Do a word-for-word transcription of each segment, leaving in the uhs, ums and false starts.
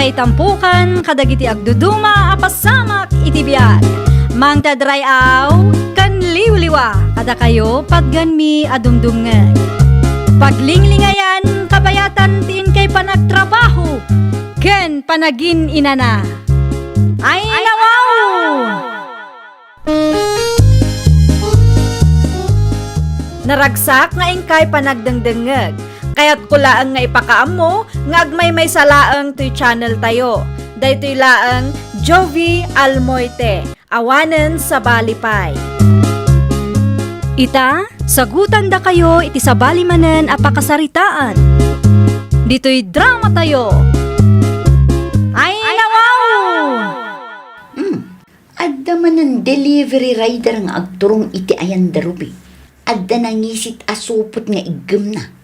Itampukan kadagiti agduduma a pasamak iti biag. Mangted ray-aw ken liwliwa kadakayo patganmi a dumdumngeg. Paglinglingayan kabayatan ti inkay panagtrabaho ken panagin-inana. Ay, nawaw! Naragsak nga inkay panagdengdengngeg. Kayatko laeng nga ipakaammo nga agmaymaysa laeng toy channel tayo. Daytoy laeng Jovie Almoite, awanen sabali pay. Ita, sagutandakayo iti sabali manen a pakasaritaan. Ditoy drama tayo. Ay, nawaw! Hmm. Adda manen delivery rider nga agturong iti ayan da Ruby. Adda nangisit a supot nga iggemna.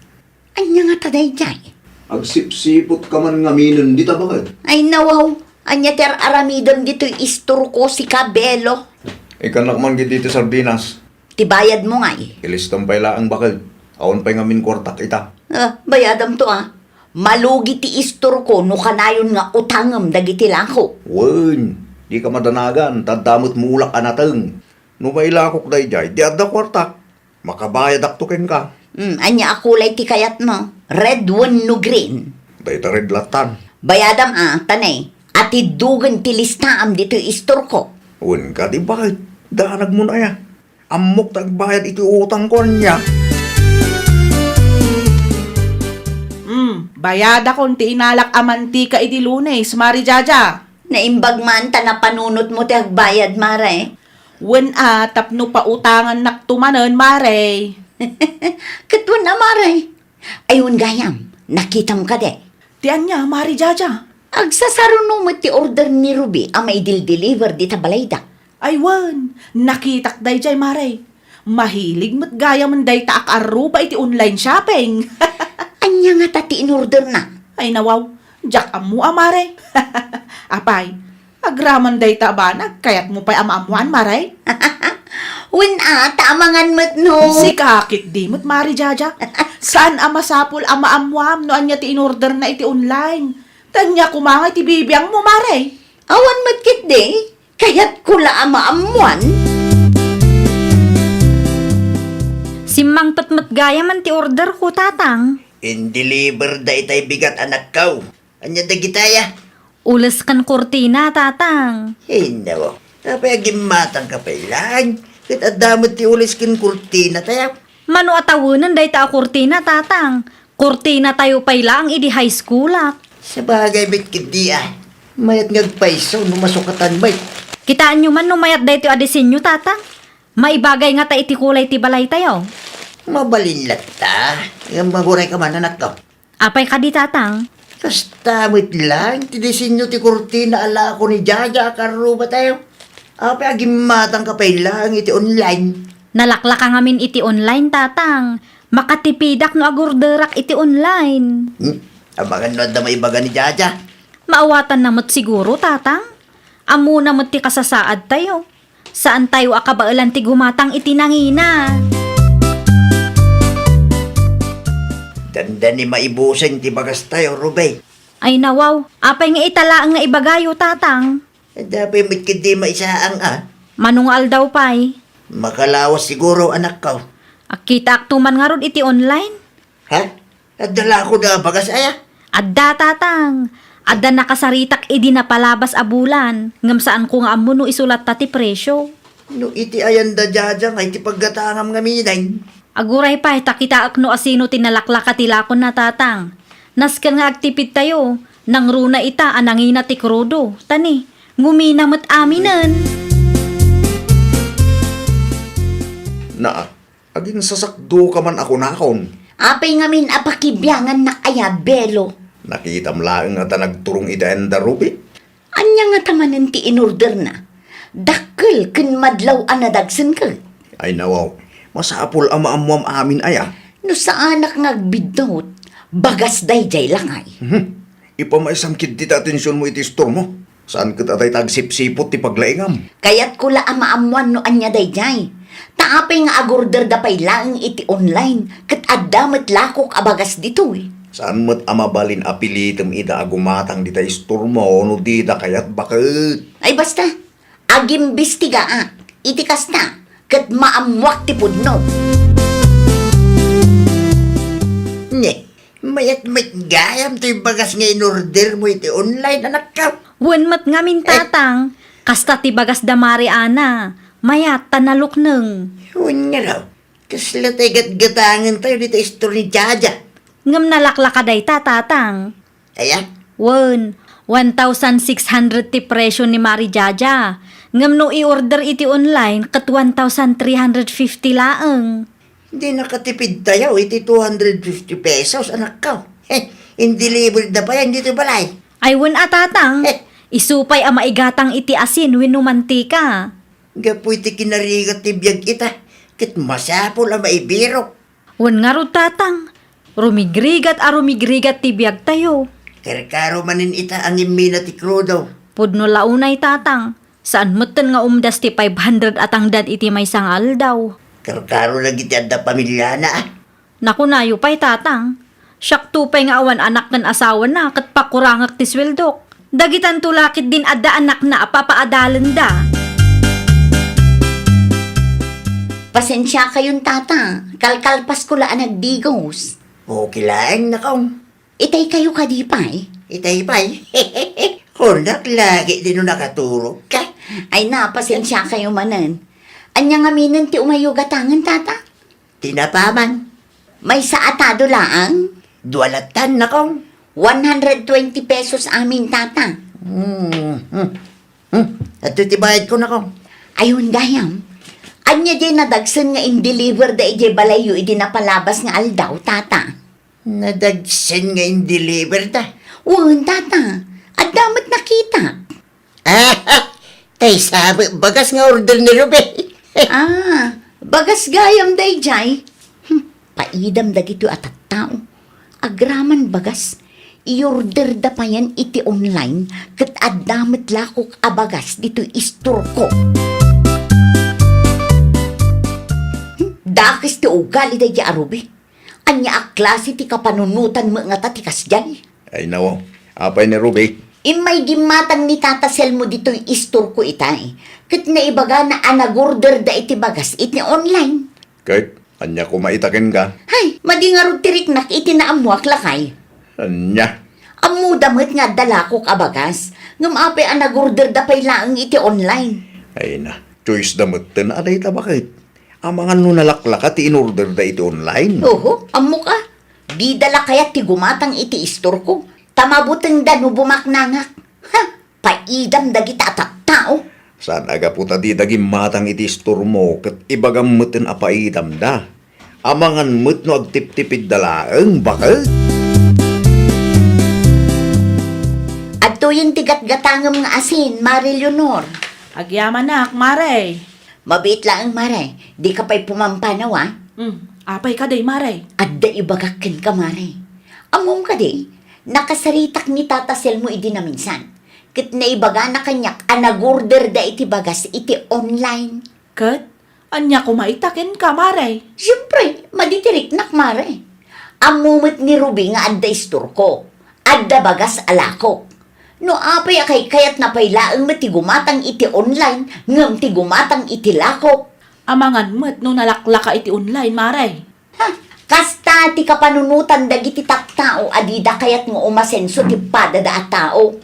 Ania ngata daydiay? Agsipsipot ka man ngaminen dita, baket. Ay, nawaw. Ania ti ar-aramidem ditoy istorko, sika, Belo? Ikkannak man gid ditoy sardinas. Ti bayadmo ngay? Ilistam pay laeng, baket. Awan pay ngamin kuartak ita. Ah, bayadamto, ah. Malugi ti istorko no kanayon nga utangem dagiti lako. Wen, dika madanagan, ta adda met mulak a nateng. No mailakok daydiay, di adda kuartak. Makabayadakto kenka. Hmm, ania a kulay ti kayatmo? Red wenno green? Dayta red lattan. Bayadam, ah, ta ne, atiddogen ti listaam ditoy istorko. Wen kadi, baket, danagmon aya. Ammok ta agbayad iti utangko, ania? Hmm, bayadakon ti inalak a mantika idi Lunes, Mari Jaja. Naimbag man ta napanunotmo ti agbayad, Mare. Wen a, tapno pautangannakto manen, Mare. Ket wen a, Mare. Ay, wen gayam, nakitam kadi? Ti ania, Mari Jaja? Agsasaruno met ti order ni Ruby a maidil-deliver dita balayda. Ay wen, nakitak daydiay, Mare. Mahilig met gayamen dayta a kaarruba iti online shopping. Ania ngata ti inorderna? Ay nawaw, diak ammo a, Mare. Apay, agraman dayta a banag, kayatmo pay a maammoan, Mare? Wen a, ta amangan met no. Sika ketdi met, Mari Jaja. Saan a masapul a maammoam no ania ti inorderna iti online. Ta ania koma ngay ti bibiangmo, Mare? Awan met ketdi. Kayatko la a maammoan. Simmangpet met gayamen ti orderko, Tatang. In-deliver daytay bigat, anakko. Ania dagitaya? Ules ken kurtina, Tatang. Ay, nawaw. Apay agimmatangka pay laeng? Ket adda met ti ules ken kurtina tayo. Mano a tawenen dayta a kurtina, Tatang? Kurtina tayo pay laeng idi high schoolak. Sabagay met ketdi a. Mayat nga agpayso no masukatan met. Kitaenyo man no mayat daytoy a disenyo, Tatang? Maibagay ngata iti kulay ti balay tayo. Mabalin latta. Ngem aguray ka man, anakko. Apay kadi, Tatang? Kasta met laeng ti disenyo ti kurtina a lako ni Jaja a karruba tayo. Apay agimmatangka pay laeng iti online? Nalaklaka ngamin iti online, Tatang. Makatipidak no agorderak iti online. Hmm? Amangan no adda maibaga ni Jaja. Maawatanna met siguro, Tatang. Ammona met ti kasasaad tayo. Saan tayo a kabaelan ti gumatang iti nangina. Dandani maibusen ti bagas tayo, Ruby. Ay nawaw, apay nga ita laeng nga ibagayo, Tatang? Adda pay met ketdi maisaang a. Mano nga aldaw pay? Makalawas siguro, anakko. Akitaakto man ngarud iti online. Ha? Adda la kono a bagas aya? Adda, Tatang. Adda nakasaritak idi napalabas a bulan, ngem saanko nga ammo no isulatta ti presio. No iti ayanda Jaja nga iti paggatangam ngaminen. Aguray pay ta kitaek no asino ti nalaklaka ti lakonna, Tatang. Nasken nga agtipid tayo, nangruna ita a nangina ti krudo, ta ni, ngumina met aminen. Naa, aginsasakdoka man a kunakon. Apay ngamin a pakibiangannak aya, Belo? Nakitam laeng a ta nagturong iti ayanda Ruby. Ania ngata manen ti inorderna? Dakkel ken madlaw a nadagsen ket? Ay nawaw, masapul a maammuam amin aya. No saanak nga agbiddut, bagas daydiay la ngay. Mhm. Ipamaysam ketdi ti atensionmo iti istormo. Saan ket a dayta agsipsiput ti paglaingam. Kayatko la a maammuan no ania daydiay. Ta apay nga agorderda pay laeng iti online, ket adda met lakok a bagas ditoy. Saan met a mabalin a pilitem ida a gumatang dita istormo no dida kayat baket. Ay basta, agimbestigaak iti kasta, ket maammoak ti pudno. Ne, mayat met gayam toy bagas nga inordermo iti online, anakko. Wen met ngamin, Eh. Tatang, kasta ti bagas da Mari Ana, mayat ta nalukneng. Wen nga daw, kasla tay gatgatangen tayo dita istor ni Jaja. Ngem nalaklaka dayta, Tatang. Aya? Wen, one thousand six hundred ti presyo ni Mari Jaja. Ngem no i-order iti online, ket one thousand three hundred fifty laeng. Di nakatipid tayo iti two hundred fifty pesos, anakko. Heh, in-deliver da pay ditoy balay. Ay, wen a, Tatang. Heh. Isu pay a maigatang iti asin wenno mantika. Gapu iti kinarigat ti biag ita, ket masapul a maibirok. Wen ngarud, Tatang, rumigrigat a rumigrigat ti biagtayo. Karkaro manen ita a ngimmina ti krudo. Pudno la unay, Tatang. Saan metten nga umdas ti five hundred a tangdan iti maysa nga aldaw. Karkaro dagiti adda pamiliana, a. Nakunayo pay, Tatang. Siakto pay nga awan anak ken asawana ket pakurangek ti sueldok. Dagitanto la ketdin adda anakna a papaadalenda. Pasensiakayon, Tata. Kalkalpasko la a nagdigos. Okay laeng, nakong. Itaykayo kadi pay? Itay pay? Kunak lagi di no nakaturogka. Ay na, pasensiakayo manen. Ania ngaminen ti umayyo gatangen, Tata? Tinapa man. Maysa a tado laeng? Dua latan, nakong. One hundred twenty pesos amin, Tata. Hmm, hmm. Hmm, adto ti bayadko, nakong. Ayon gayam. Ania diay nadagsen nga in-deliver da idiay balayyo idi napalabas nga aldaw, Tata? Nadagsen nga in-deliver da? Wen, Tata. Adda met nakitak. Ah, tay sa met bagas nga order ni Ruby. Ah, bagas gayam daydiay. Hmm, paidam dagitoy a tattao. Agraman bagas, i-order da payen iti online, ket adda met lakok a bagas ditoy istorko. Hmm, dakes ti ugali daydiay a Ruby. Ania a klase ti kapanunotan met ngata ti kasdiay? Ay, nawo. Apay ni Ruby? Immay gimmatang ni Tata Selmo ditoy istorko itay. Ket naibagana a nag-order da iti bagas iti online. Ket ania koma ita kenka? Hay, madi ngarud ti riknak iti naammoak lakay. Ania? Ammoda met nga adda lakok a bagas. Ngem apay a nag-order da pay laeng iti online? Ay na, choice da metten a dayta baket. Amangan no nalaklaka ti in-order da iti online? Oho, ammok a. Dida la kayat ti gumatang iti istorko, ta mabutengda no bumaknangak. Ha! Paidam dagita a tattao. Saan a gapu ta dida gimmatang iti istormo ket ibagam metten a paidamda. Amangan met no agtiptipidda laeng, baket. Adtoyen ti gatgatangem nga asin, Mare Leonor. Agyamanak, Mare. Mabiit laeng, Mare. Dika pay pumampanaw, a? Hmm, apay kadi, Mare? Adda ibagak kenka, Mare. Ammom kadi, nakasaritak ni Tata Selmo idi naminsan. Ket naibagana kaniak a nag-order da iti bagas iti online. Ket ania koma ita kenka, Mare? Siempre, madi ti riknak, Mare. Ammo met ni Ruby nga adda istorko. Adda bagas a lakok. No apay a kaykayatna pay laeng met ti gumatang iti online ngem ti gumatang iti lakok. Amangan met no nalaklaka iti online, Mare. Ha, kasta ti kapanunotan dagiti tattao a dida kayat nga umasenso ti padada a tao.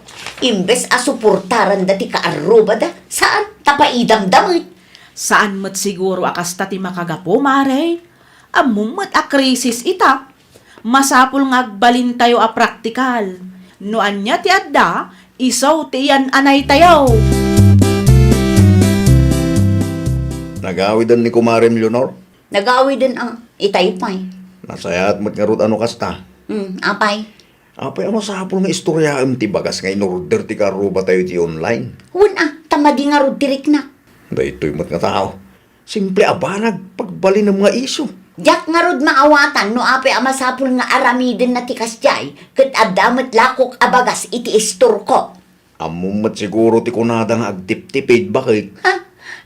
Imbes a suportaranda ti kaarrubada, saan, ta paidamda met. Saan met siguro a kasta ti makagapu, Mare. Ammom met a krisis ita. Masapul nga agbalintayo a praktikal. No ania ti adda, isu ti iyan-anaytayo. Nagawiden ni Kumarem Leonor? Nagawiden a, itay pay. Nasayaat met ngarud a no kasta. Hmm, apay? Apay a masapul nga istoryaem ti bagas nga in-order ti kaarrubatayo iti online? Wen a, ta madi ngarud ti riknak. Daytoy met nga tao. Simple a banag, pagbalinem nga isu. Diak ngarud maawatan no apay a masapul nga aramidenna ti kasdiay, ket adda met lakok a bagas iti istorko. Ammom met siguro ti kunada nga agtiptipid, baket. Ha?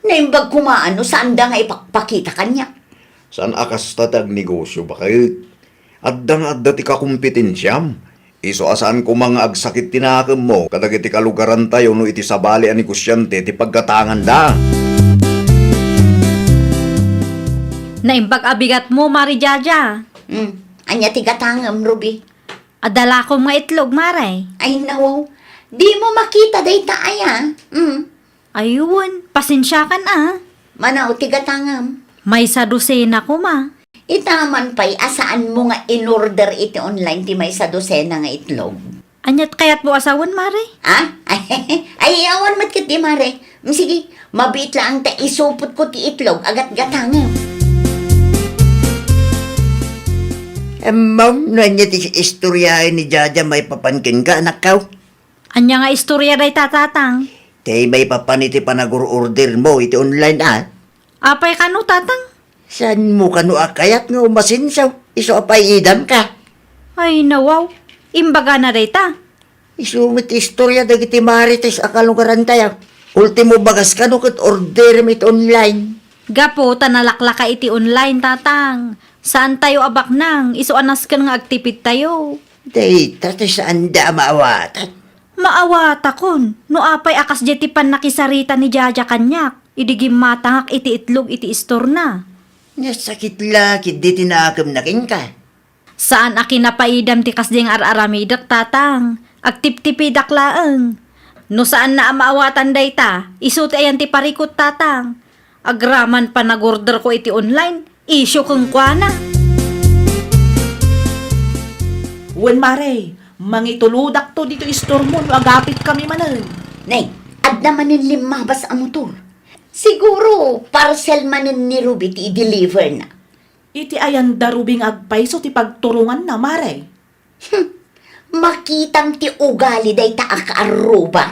Naimbag koma no saanda nga ipakpakita kaniak. Saan a kasta ti agnegosio, baket. Adda nga adda ti kakompetensiam. Isu a saan koma nga agsakit ti nakemmo kadagiti kalugarantayo no iti sabali a negosiante ti paggatanganda. Naimbag a bigatmo, Mare Jaja. Hmm. Ania ti gatangem, Ruby? Adda lakom nga itlog, Mare. Ay, nawaw. Dimo makita dayta aya? Hmm. Ay wen, pasensiakan a. Mano ti gatangem? Maysa dosena koma. Ita man pay a saanmo nga in-order iti online ti maysa dosena nga itlog. Aniat kayatmo a sawen, Mare? Ha? Ay, awan met ketdi, Mare. Mm, sige, mabiit laeng ta isupotko ti itlog a gatgatangem. Ammom no ania ti istoryaen ni Jaja maipapan kenka, anakko? Ania nga istorya dayta, Tatang? Ti maipapan iti panagur-ordermo iti online a. Apay kano, Tatang? Saanmo kano a kayat nga umasenso isu a pay-idamka? Ay, nawaw. Imbagana dayta. Isu met ti istorya dagiti marites a kalugarantayo. Ultimo bagas kano ket orderem iti online. Gapu ta nalaklaka iti online, Tatang. Saantayo a baknang isu a nasken nga agtipidtayo. Dayta ti saanda a maawatan. Maawatakon no apay a kasdiay ti pannakisarita ni Jaja kaniak idi gimmatangak iti itlog iti istorna. Nasakit la ketdi ti nakemna kenka. Saan a kinapaidam ti kasdiay nga ar-aramidek, Tatang. Agtiptipidak laeng. No saanna a maawatan dayta, isu ti ayan ti parikut, Tatang. Agraman panagorderko iti online, isyu kenkuana. Wen, Mare, mangitulodakto ditoy istormo no agapitkami manen. Nay, adda manen limmabas a motor. Siguro, parcel manen ni Ruby ti i-deliverna. Iti ayanda Ruby nga agpayso ti pagturonganna, Mare. Hmm. Makitam ti ugali dayta a kaarruba.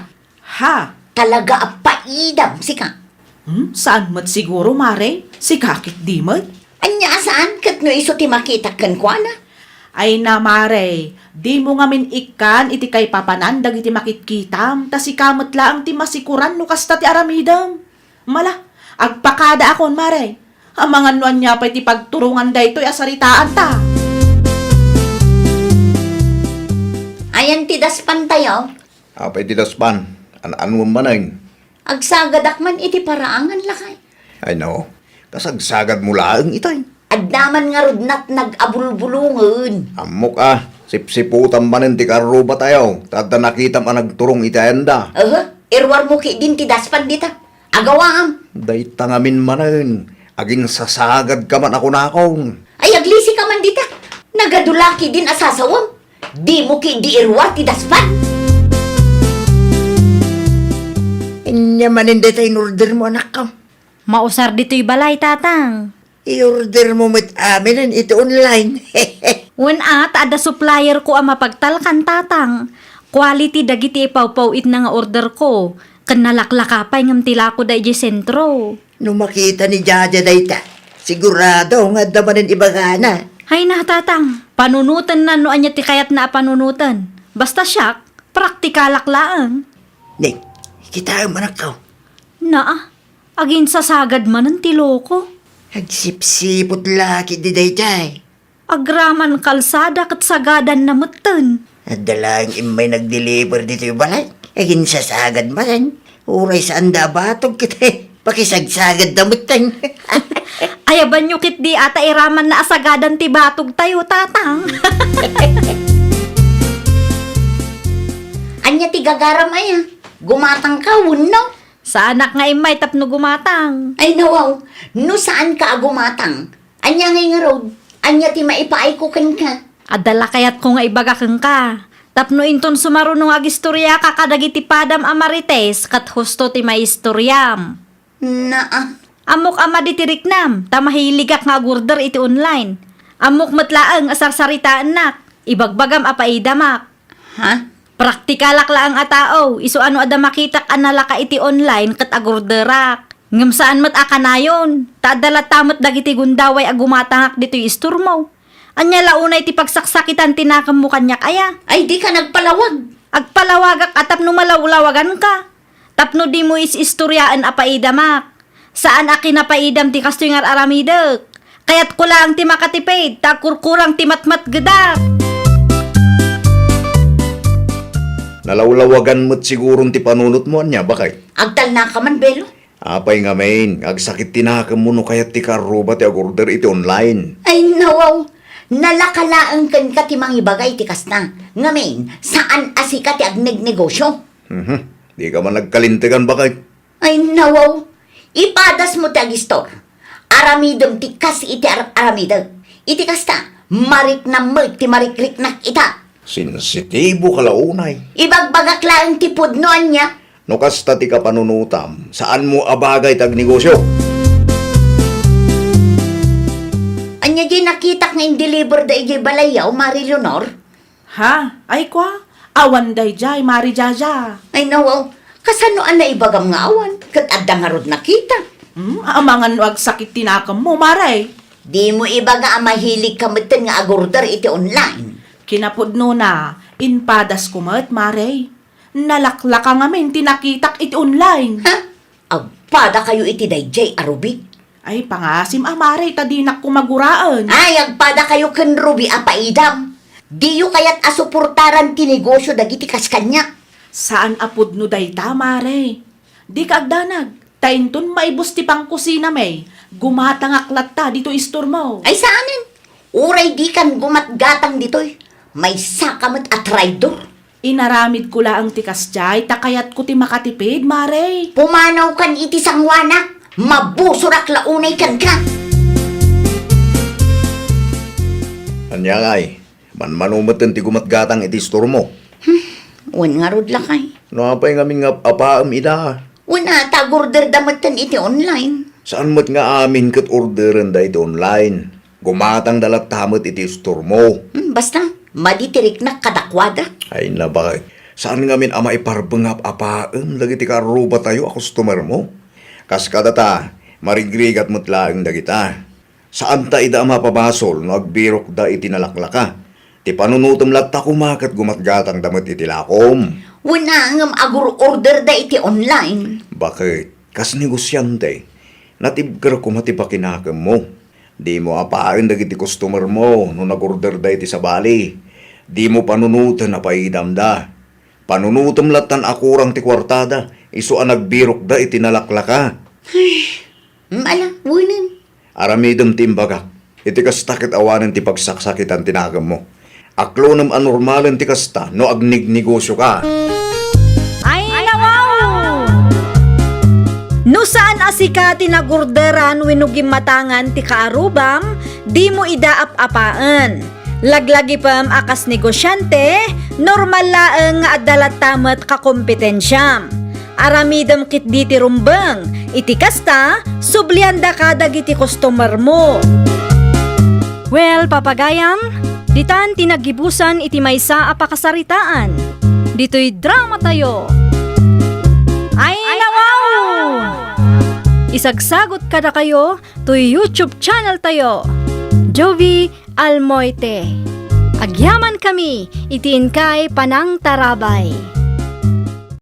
Ha? Talaga a paidam, sika. Hmm? Saan met siguro, Mare? Sika ketdi met? Ania a saan ket no isu ti makitak kenkuana? Ay na, Mare, dimo ngamin ikkan iti kaipapanan dagiti makitkitam, ta sika met laeng ti masikoran no kasta ti aramidem. Mala, agpakadaakon, Mare. Amangan no ania pay ti pagturongan daytoy a saritaanta. Ayan ti daspantayo? Apay ti daspan? An-anuem manen? Agsagadak man iti paraangan, lakay. Ay no, kasagsagadmo laeng itay. Adda man ngarud natnag a bulbulongen. Ammok a, sipsiputam manen ti karrubatayo, ta adda nakitam a nagturong iti ayanda. Aha, iruarmo ketdin ti daspan dita. Agawaam. Dayta ngamin manen, aginsasagadka man a kunakon. Ay, aglisika man dita. Nagadula ketdin a sasawem. Dimo ketdi iruar ti daspan. Ania manen dayta in-ordermo, anakko? Mausar ditoy balay, Tatang. I-ordermo met aminen iti online. Wen a, ta adda supplierko a mapagtalkan, Tatang. Quality dagiti ipawpaw-itna nga orderko, ken nalaklaka pay ngem ti lakoda idiay sentro. No makita ni Jaja dayta, sigurado nga adda manen ibagana. Ay na, Tatang, panunotenna no ania ti kayatna a panunoten. Basta siak, praktikalak laeng. Ning, kitaem, anakko. Naa, aginsasagad manen ti loko. Agsipsiput la ketdi daydiay. Agraman kalsada ket sagadanna metten. Adda laeng immay nag-deliver ditoy balay. Aginsasagad manen. Uray saanda a batog ket pakisagsagadda metten. Ayabanyo ketdi a ta iramanna a sagadan ti batogtayo, Tatang. Ania ti gagaram aya? Gumatangka wenno? Saanak nga immay tapno gumatang. Ay, nawaw, no saanka a gumatang, ania ngay ngarud? Ania ti maipaayko kenka? Adda la kayatko nga ibaga kenka. Tapno inton sumaruno nga agistoriaka kadagiti padam a marites, ket husto ti maistoriam. Naa. Ammok a madi ti riknam, ta mahiligak nga agorder iti online. Ammok met laeng a sarsaritaennak, ibagbagam a paidamak. Ha? Praktikalak laeng a tao, isu a no adda makitak a nalaka iti online ket agorderak. Ngem saan met a kanayon, ta adda latta met dagiti gundaway a gumatangak ditoy istormo. Ania la unay ti pagsaksakitan ti nakemmo kaniak aya? Ay, dika nagpalawag. Agpalawagak a tapno malawlawaganka. Tapno dimo is-istoriaen a paidamak. Saan a kinapaidam ti kastoy nga ar-aramidek. Kayatko laeng ti makatipid, ta agkurkurang ti matmatgedak. Nalawlawagan met siguron ti panunotmo, ania, baket? Agtalnaka man, Belo. Apay ngamin, agsakit ti nakemmo no kayat ti kaarruba ti agorder iti online? Ay, nawaw. Nalaka laeng kenka ti mangibaga iti kasta. Ngamin, saan a sika ti agnegnegosyo. Mhm. Dika man nagkalintegan, baket? Ay, nawaw. Ipadasmo ti agistor. Aramidem ti kas iti ar-, aramidek. Iti kasta, mariknam met ti marikriknak ita. Sensitibo ka la unay. Ibagbagak laeng ti pudno, ania? No kasta ti kapanunotam, saanmo a bagay ti agnegosyo. Ania diay nakitak nga indeliver da idiay balayyo, Mari Leonor? Ha? Ay, kua? Awan daydiay, Mari Jaja. Ay, nawaw. Kasano a naibagam nga awan? Ket adda ngarud nakita. Hmm, amangan no agsakit ti nakemmo, Mare. Dimo ibaga a mahilig ka metten nga agorder iti online. Kinapudnona, impadasko met, Mare. Nalaklaka ngamin ti nakitak iti online. Ha? Agpadakayo iti daydiay a Ruby? Ay, pangasim a, Mare, ta dinak koma guraen. Ay, agpadakayo ken Ruby a paidam. Diyo kayat a suportaran ti negosyo dagiti kas kaniak? Saan a pudno dayta, Mare. Dika agdanag, ta inton maibus ti pangkusinami, gumatangak latta ditoy istormo. Ay, saanen. Uray dikan gumatgatang ditoy, maysaka met a traidor. Inaramidko laeng ti kasdiay ta kayatko ti makatipid, Mare. Pumanawkan iti sangoanak, mabusorak la unay kenka. Ania ngay, manmano metten ti gumatgatang iti istormo? Hmm, wen ngarud lakay. No apay ngamin nga ap-apaem ida? Wen a, ta agorderda metten iti online. Saan met nga amin ket orderenda iti online? Gumatangda latta met iti istormo. Hmm, basta, madi ti riknak kadakuada. Ay, nabay. Saan ngamin a maiparbeng nga ap-apaem dagiti kaarrubatayo a customermo? Kas kadata, marigrigat met laeng dagita. Saanta ida a mapabasol no agbirokda iti nalaklaka. Ti panunotem latta koma ket gumatgatangda met iti lakom. Wen a, ngem agur-orderda iti online. Baket? Kas negosiante, natibker koma ti pakinakemmo. Dimo apaen dagiti customermo no nagorderda iti sabali. Dimo panunoten a paidamda. Panunotem lattan a kurang ti kuartada, isu a nagbirokda iti nalaklaka. Ay, ala, wenen. Aramidem ti imbagak. Iti kasta ket awanen ti pagsaksakitan ti nakemmo. Aklonem a normalen ti kasta no agnegnegosyo ka. Ay, nawaw! No saan a sika ti nagorderan wenno gimmatangan ti kaarrubam, dimo ida ap-apaen. Laglagipem a kas negosiante, normal laeng nga adda latta met kakompetensiam. Aramidem ketdi ti rumbeng. Iti kasta, subliandaka dagiti customermo. Well, papagayam, ditan ti naggibusan iti maysa a pakasaritaan. Ditoy dramatayo. Ay, nawaw! Isagsagot kadakayo toy YouTube channeltayo. Jovi Almoite. Agyamankami iti inkay panangtarabay.